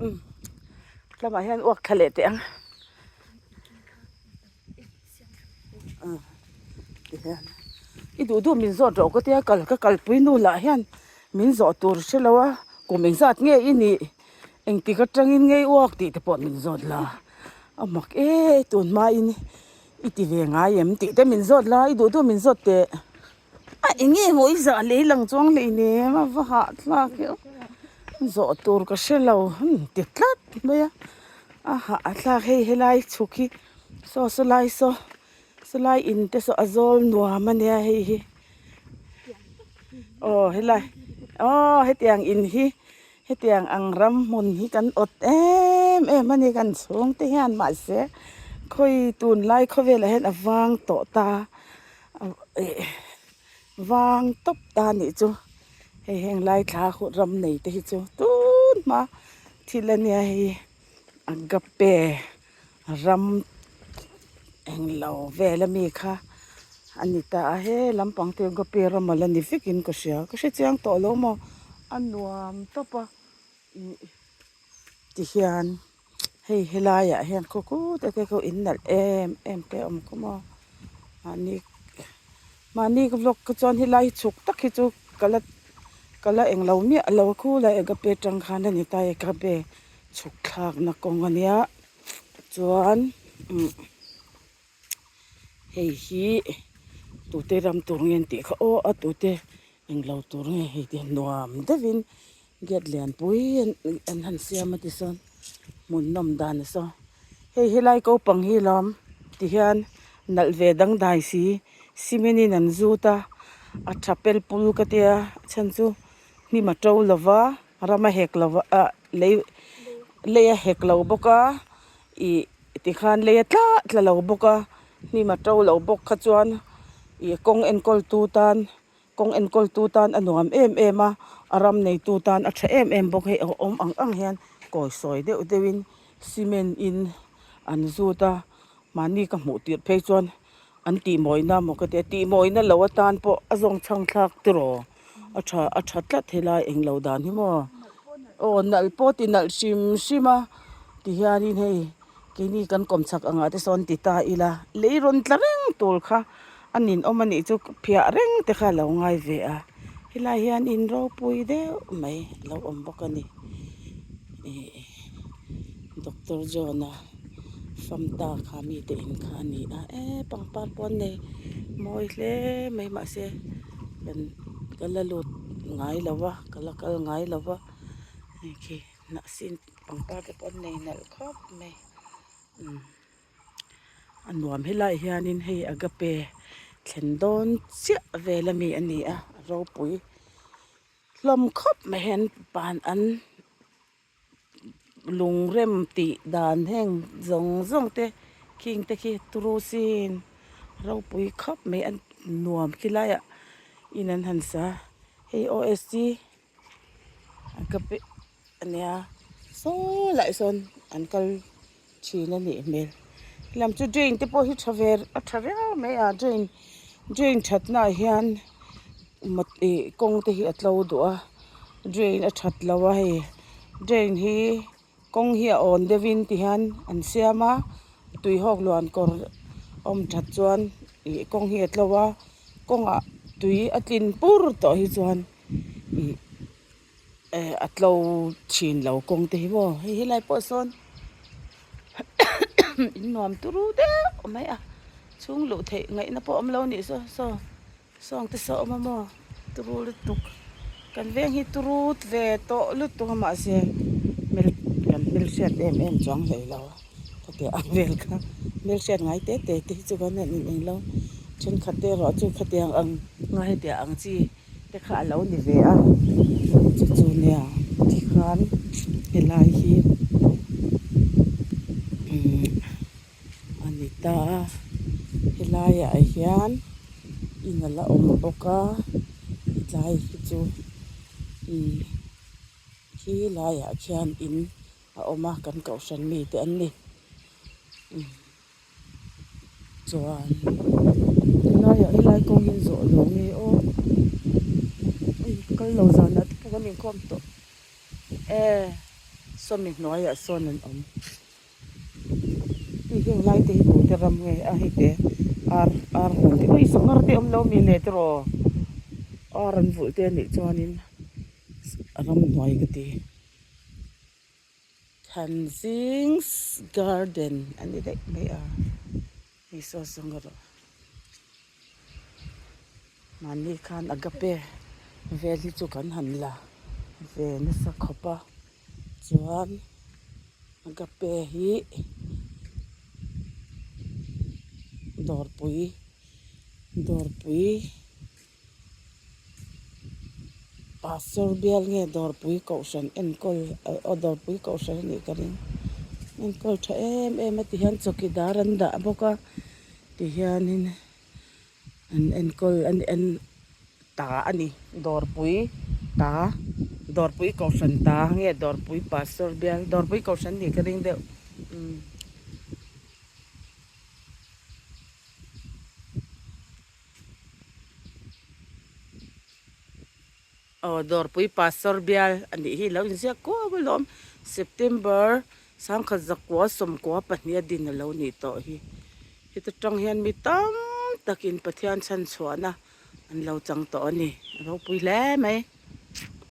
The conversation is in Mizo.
Umm lamah hian uak thla leh teh ang ah tihian i duh duh min zawt rawh ka tia kal ka kalpui nu lah hian min zawh tur hre lo a kum engzat nge i nih engtik atangin nge i uak tih te pawh min zawt la a mak e tun hmain i ti ve ngai em tih te min zawt la i duh duh min zawt teh. A eng nge maw i zah lei lang chuang hlei nem a va hahthlak hi aw zawh tur ka hre lo an ti tlat mai a a hahthlak hei helai chhuk hi saw saw lai saw saw lai in te saw a zawl nuam a nia hei hi aw helai aw hetiang in hi hetiang ang ram hmun hi kan awt em em a ni kan chhung te hian mahse khawi tunlai khawvelah hian a vang tawh ta. Vang tawp ta nih chu hei heng lai thla huh ram nei te hi chu tun hma thil a nia hei agape ram englo vel ami kha a ni ta a he lampang te agape ram a la ni vek in ka hria ka hre chiang tawh lo maw a nuam tawp a ih ti hian. Hei helaiah hian khaw kut te khaw in nalh em em te a awm khawm a mahni mahni ka vlog kha chuan helai hi chhuk tak hi chu ka la ka la englo miah lo a khulai agape atang khan a ni ta e agape chhuk thlakna kawng a nia chuan umm hei hi tute ram tur nge an tih kha aw a tute englo tur nge hei te nuam deuhin. Gate lianpui an han siam a tisawn hmun nawm dan a saw hei helai ko pang hi lawm ti hian nalh ve dangdai si cement in an zut a a tha pel pul ka tia a chhan chu hnim a to lova ram a hek lova ah lei lei a hek lo bawk a ih tikhan lei a tla tla lo bawk a hnim a to lo bawk kha chuan ih kawng enkawl tu tan. Kawng enkawltu tan a nuam em em a, a ram neitu tan a tha em em bawk. Hei a awm ang ang hian kawi sawi deuh deuhin cement in an zut a, mahni ka hmuh tirh phei chuan an tihmawina maw ka ti a, tihmawina lo atan pawh a zawng chhang thlak tiraw a tha a tha tlat helai englo dan hi maw aw nalh pawh ti nalh hrim hrim a tihianin hei keini kan kawm chak angah te sawn ti ta ila lei rawn tla reng tur kha. A ninawm a nih chu phiah reng te kha a lo ngai ve a helai hian in ropui deuh mai a lo awm bawk a ni ih doctor John a famta kha mite in kha a ni a eh pangpar pawh an nei mawi hle mai mahse kan ka la lut ngai lo va ka la kal ngai lo va hei khi hnah sin pangpar te pawh an nei nalh khawp mai umm. A nuam helai hianin hei agape thlen dawn chiah vel ami a ni a a ropui hlawm khawp mai hian ban an lung rem tih dan heng zawng zawng te khing te khi turu sin ropui khawp mai a nuam khilaiah in an han sa hei OSC agape a nia saw lai sawn an kal. Thin a nih hmel lam chu drain te pawh hi tha ve a tha viau mai a drain drain that na ah hian ih kawng te hi a tlo duh a drain a that lo a hei drain hi kawng hi a awn deuh in ti hian an siam a tui hawk luan kawr awm that chuan ih kawng hi a tlo a kawngah tui a tlin pur tawh hi chuan ih. Eh a tlo thin lo kawng te hi maw hei helai pawh sawn in nuam turu deuh mai a chhung luh theih ngaihna pawh awm lo anih saw saw sawng te saw a awm a maw turu lutuk kan veng hi turu ve tawh lutuk a mahse hmel kan hmelhriat em em chuang hlei lo a khatiang ang vel kha hmelhriat ngai te te te hi chu kan han in englo thenkhat te erawh chu khatiang ang nga hetiang ang chi. Te kha a lo ni ve a chu chu nia tikhan helai hi umm a ni ta a helaiah hian in a la awm bawk a tlai hi chu umm khi laiah khian in a awm a kan kohhran mite an ni umm. Chuan helaiah helai kawng hi zawh lo nge aw hei kal lo zanah te pawh kan inkhawm tawh e. Sawmi hnuaiah sawn an awm. Hei heng lai te hi tute ram nge a hei te ar ar hmun te ui sangha te awm lo mi le tiraw ar an vulh te anih chuanin a ramhnuai ka ti Thanzing's garden a ni daih mai a hei saw sangha rawh mahni khan agape vel hi chu kan han la ve nasa khawp a chuan. Agape hi dawrpui dawrpui pastor bial nge dawrpui kohhran enkawl aw dawrpui kohhran a nih ka ring enkawl tha em em a tihian chawkidar an dah bawk a tihianin an enkawl an en ta a ni dawrpui ta dawrpui kohhran ta nge dawrpui pastor bial dawrpui kohhran nih ka ring deuh umm. Aw dawrpui pastor bial a nih hi lo inziak kuau alawm September sangkhat zakua sawmkua pahnih a din a lo nih tawh hi heta tang hian mi tam takin Pathian chhanchhuahna an lo chang tawh a ni a ropui hle mai.